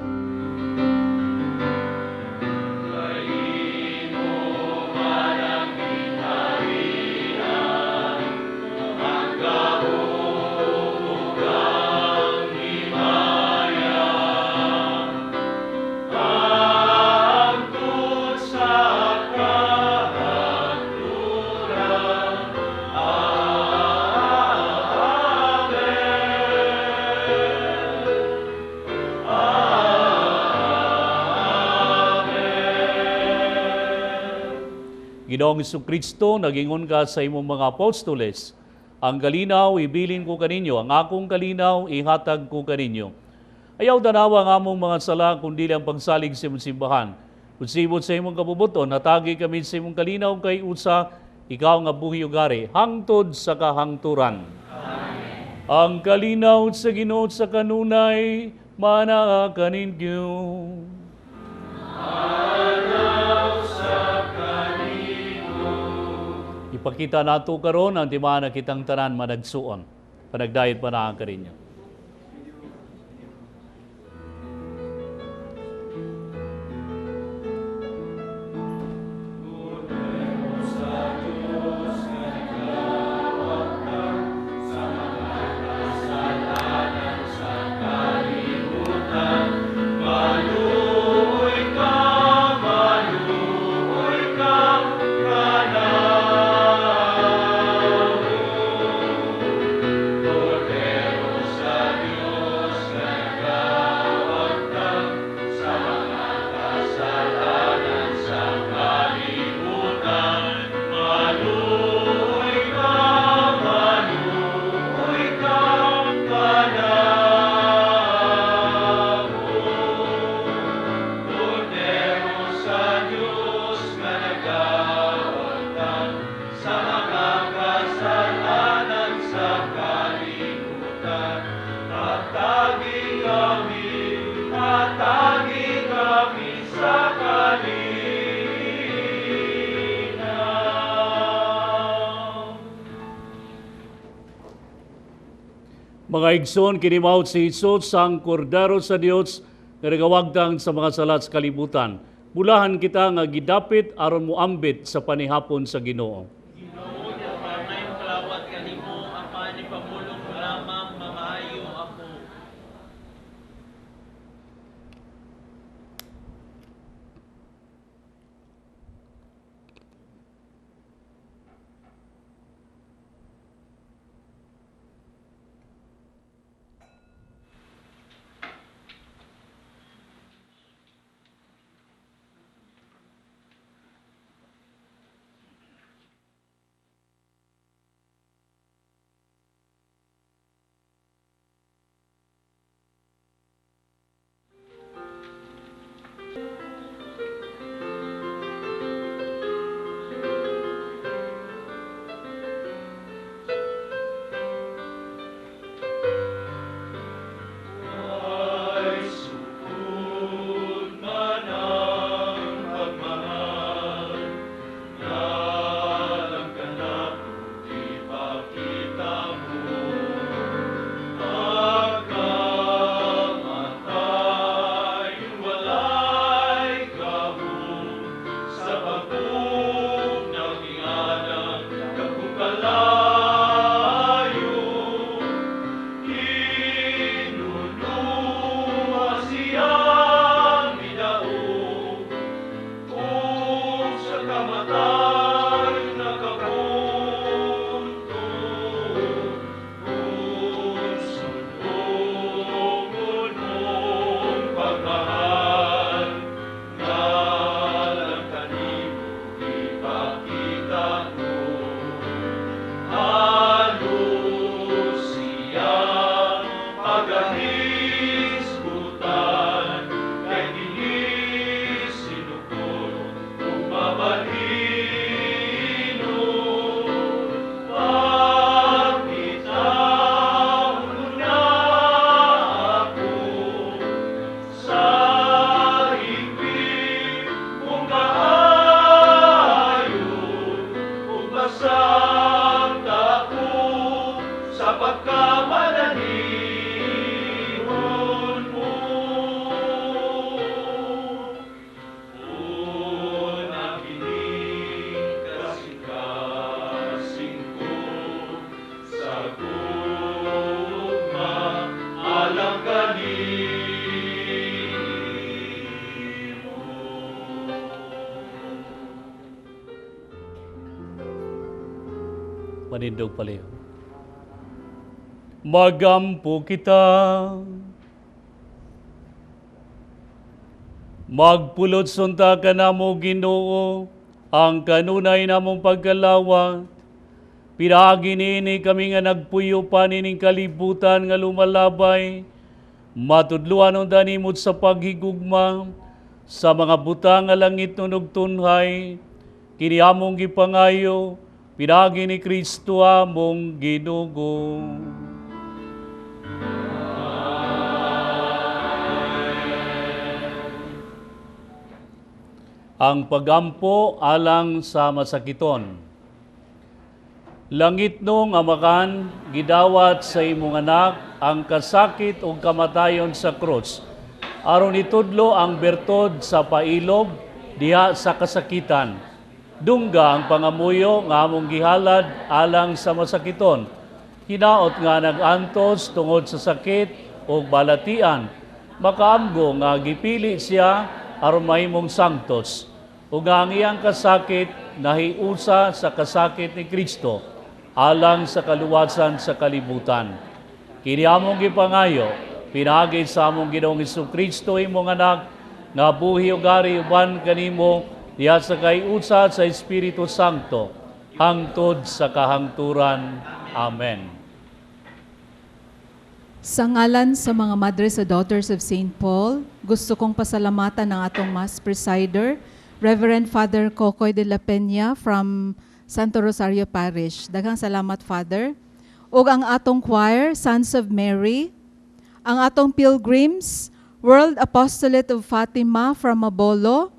Ginoong Jesucristo, nagingon ka sa imong mga apostoles, ang kalinaw ibilin ko kaninyo, ang akong kalinaw ihatag ko kaninyo. Ayaw tanawa ang among mga sala, kundi ang pagsalig sa imong simbahan. Kung sibot sa imong kabubuton, hatagi kami sa imong kalinaw kay usa, ikaw nga buhi ug hari, hangtod sa kahangturan. Amen. Ang kalinaw sa Ginoo sa kanunay, manaa kaninyo. Ipakita nato karon ang timaan na kitang tanan managsuon. Panagdayot pa na ang kaninyo. Mga igsoon, kinimaot si Jesus ang Kordero sa Dios nga nagawagtang sa mga sala sa kalibutan. Bulahan kita nga gidapit aron moambit sa panihapon sa Ginoo. Ginoo, nagpangayong kalawat kanimo, apan ipamulong lamang mamaayo ako. kanimo. Manindog paliw. Magampo kita. Magpulot sunta ka namo, Ginoo, ang kanunay namong pagkalawat. Pinaagi niini kami nga nagpuyo pa nining kalibutan nga lumalabay. Matudluan unta nimot sa paghigugma sa mga butang nga langit ug tunhay. Kini among gipangayo, pinaagi ni Kristo among Ginoo. Ang pagampo alang sa masakiton. Langit nung amakan, gidawat sa imong anak ang kasakit ug kamatayon sa krus. Aron itudlo ang bertod sa pailob diha sa kasakitan. Dungga ang pangamuyo nga among gihalad alang sa masakiton. Hinaot nga nag-antos tungod sa sakit ug balatian. Makaamgo nga gipili siya aron mahimong sanctos, ug ang iyang kasakit nahiusa sa kasakit ni Kristo alang sa kaluwasan sa kalibutan. Kini among gipangayo pinaagi sa among Ginoong Hesukristo, imong anak, nga buhi ug ari uban kanimo diha sa kaiusa sa Espiritu Santo hangtod sa kahangturan. Amen. Sa ngalan sa mga Madres sa Daughters of St. Paul, gusto kong pasalamatan ang atong Mass Presider, Reverend Father Cocoy de la Peña from Santo Rosario Parish. Daghang salamat, Father. Ug ang atong choir, Sons of Mary, ang atong pilgrims, World Apostolate of Fatima from Mabolo,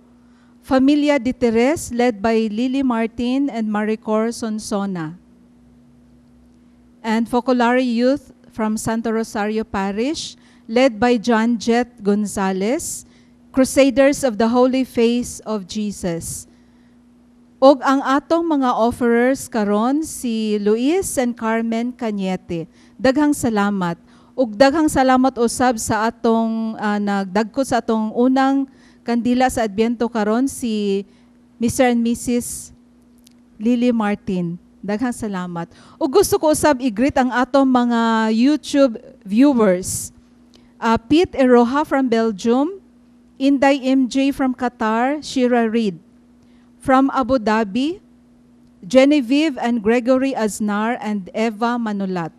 Familia de Teres led by Lily Martin and Maricor Sonsona, and Focolare Youth from Santo Rosario Parish, led by John Jet Gonzalez, Crusaders of the Holy Face of Jesus. Og ang atong mga offerers karon si Luis and Carmen Cañete. Daghang salamat. Ug daghang salamat usab sa atong nagdagko sa atong unang kandila sa Adbyento karon si Mr. and Mrs. Lily Martin. Daghang salamat. Ug gusto ko usab i-greet ang atong mga YouTube viewers. Pete Eroha from Belgium, Inday MJ from Qatar, Shira Reid. From Abu Dhabi, Genevieve and Gregory Aznar and Eva Manulat.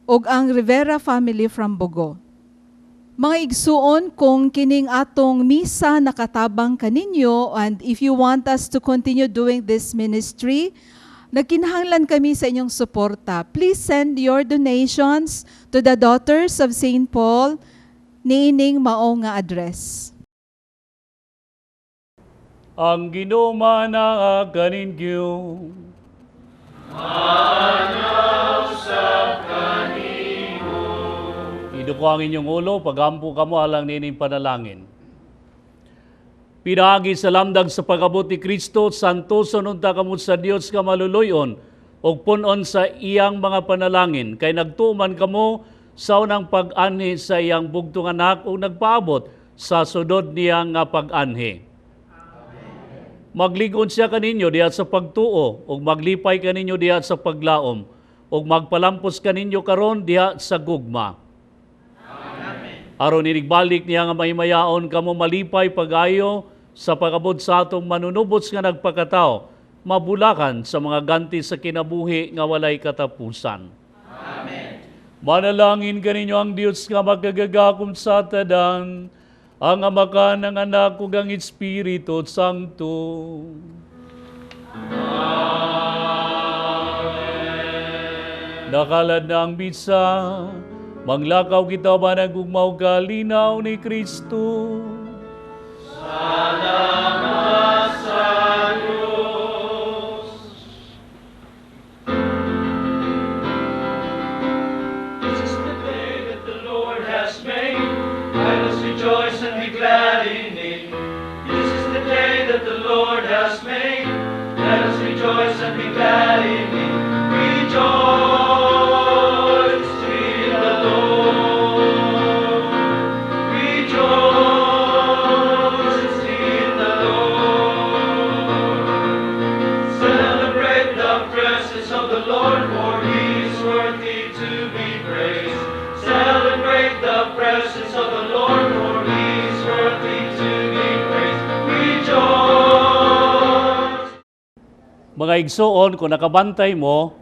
Ug ang Rivera family from Bogo. Mga igsuon, kung kining atong misa nakatabang kaninyo and if you want us to continue doing this ministry, nagkinahanglan kami sa inyong suporta. Please send your donations to the Daughters of St. Paul niining mao nga address. Ang Ginoo manaa kaninyo. Mausab kanimo. Iduko ang inyong ulo, pagampo kamo alang niining panalangin. Pinaagi sa lamdag sa pag-abot ni Kristo, santoson unta kamo sa Dios nga maluluyon, ug punon sa iyang mga panalangin, kay nagtuman kamo sa unang pag-anhi sa iyang bugtong anak ug nagpaabot sa sunod niya nga pag-anhi. Magligon siya kaninyo diha sa pagtuo, ug maglipay kaninyo diha sa paglaom, ug magpalampos kaninyo karon diha sa gugma. Amen. Aron inigbalik niya nga mahimayaon kamo malipay pag-ayo sa pag-abot sa atong manunubos nga nagpakatao, mabulakan sa mga ganti sa kinabuhi nga walay katapusan. Amen. Manalangin kaninyo ang Dios nga makagagahom sa tanan, ang Amakan, ang Anak, ug ang Espiritu Santo. Amen. Nakalad na ang misa, manglakaw kita ba ng gugma ug kalinaw ni Kristo? Salamat sa Diyos. This is the day that the Lord has made. Let us rejoice and be glad in it. This is the day that the Lord has made. Let us rejoice and be glad in it. Rejoice in the Lord. Mga igsuon, kung nakabantay mo,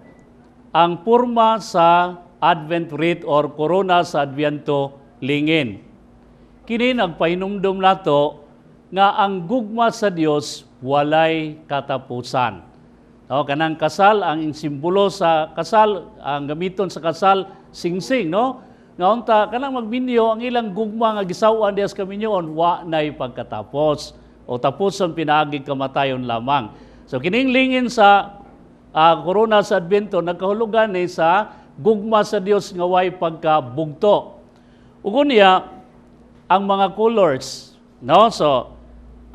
ang purma sa Advent wreath or corona sa Adviento lingin. Kini nagpahinumdum nato nga ang gugma sa Dios walay katapusan. No, kanang kasal, ang simbolo sa kasal, ang gamiton sa kasal, singsing, no? Nga unta kanang magminyo ang ilang gugma nga gisaw-an diha sa kaminyoon wa nay pagkatapos o tapuson pinaagi kamatayon lamang. So kining lingin sa corona sa Advento nagkahulugan ni sa gugma sa Dios nga way pagkabugto. Ug unya ang mga colors, no? So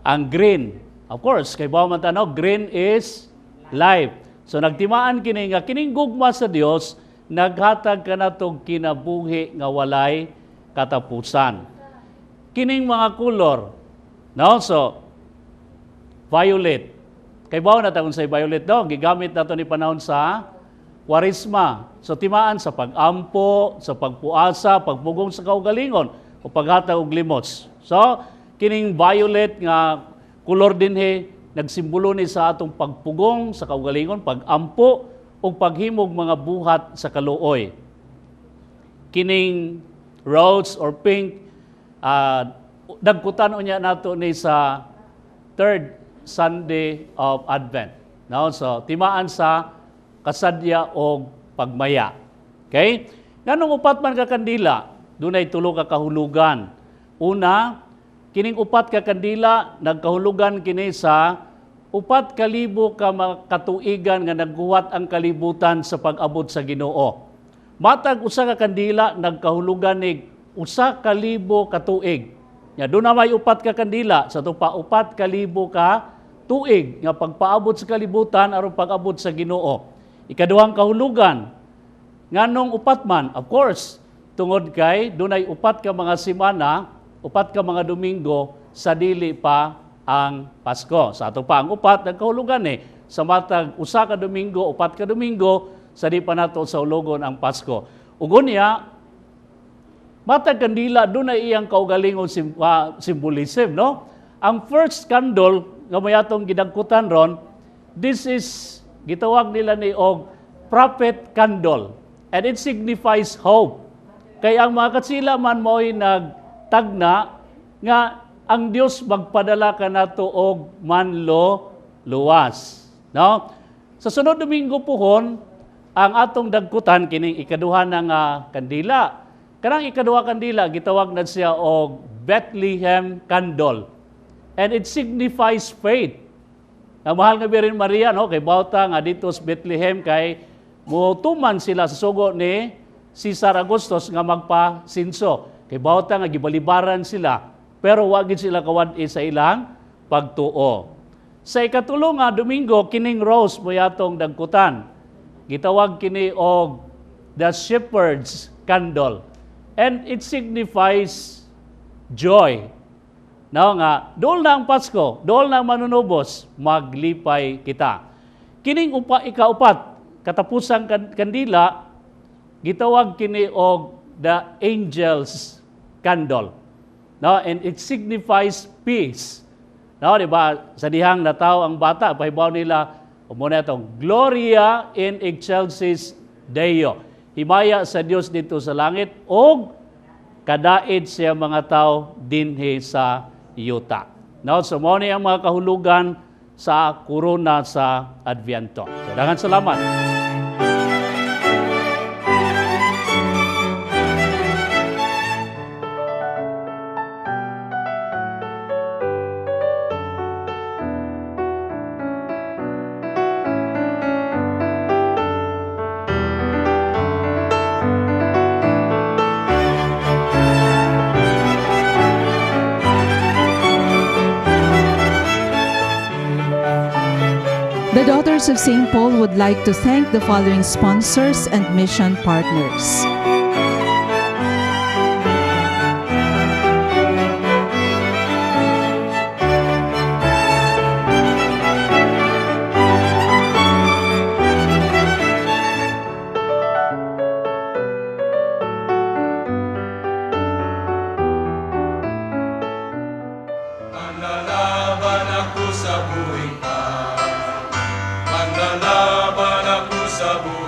ang green, of course, kay bawo man ta, no, green is life. So nagtimaan kini nga kining gugma sa Dios naghatag kanatong kinabuhi nga walay katapusan. Kining mga kolor, no? So violet. Kay bawo na ta kung say violet, no? Gigamit nato ni panahon sa Kwaresma. So timaan sa pag-ampo, sa pagpuasa, pagpugong sa kaugalingon o paghatag og limos. So kining violet nga kolor dinhi nagsimbolo ni sa atong pagpugong sa kaugalingon, pag-ampo ug paghimog mga buhat sa kaluoy. Kining rose or pink, dagkutan unya nato ni sa third Sunday of Advent. No? So timaan sa kasadya og pagmaya. Okay? Nganong upat man ka kandila, dunay tulo ka kahulugan. Una, kining upat ka kandila nagkahulugan kini sa 4,000 ka katuigan nga nagguhat ang kalibutan sa pag-abot sa Ginoo. Matag usa ka kandila nagkahulugan nig 1,000 ka tuig. Nya doon na may upat ka kandila sa tupa 4,000 ka tuig nga pagpaabot sa kalibutan aron pag-abot sa Ginoo. Ikaduhang kahulugan, nganong upat man, of course, tungod kay dunay upat ka mga semana, upat ka mga Domingo sa dili pa ang Pasko. Sa ato pa ang upat nagkahulugan sa matag usa ka Domingo, upat ka Domingo sa di pa nato sa ulogon ang Pasko. Ug unya, matag kandila dunay iyang kaugalingong symbolism, no? Ang first candle nga may atong gidagkutan ron, this is gitawag nila ni og prophet candle, and it signifies hope. Kay ang mga katsila man mo'y nagtagna nga ang Dios magpadala kanato og manlo luwas, no? Sa sunod Domingo puhon, ang atong dagkutan kining ikaduha na nga kandila. Kanang ikaduha kandila gitawag na siya og Bethlehem candle, and it signifies faith. Ang mahal nga Birhen Maria, no, kay bawta nga dito sa Bethlehem kay motuman sila sa sugo ni Cesar Augustus nga magpasinso. Kay bawta nga gibalibaran sila, pero wa gid sila kawad-i sa ilang pagtuo. Sa ikatulo nga Domingo, kining rose mo yatong dagkutan. Gitawag kini og the shepherd's candle, and it signifies joy. No, nga dool na ang Pasko, dool na ang manunubos, maglipay kita. Kining ikaupat, katapusang kandila, gitawag kini og the angel's candle. No, and it signifies peace. No, di ba? Sa dihang nataw ang bata, pahibaw nila muna itong Gloria in excelsis Deo. Himaya sa Dios dito sa langit og kadaid siya mga tao dinhi sa yuta. No, so mao ni ang mga kahulugan sa korona sa Adviento. So, daghang salamat. The Daughters of St. Paul would like to thank the following sponsors and mission partners. Manlalaban ako sa buhay pa. Kabuhi.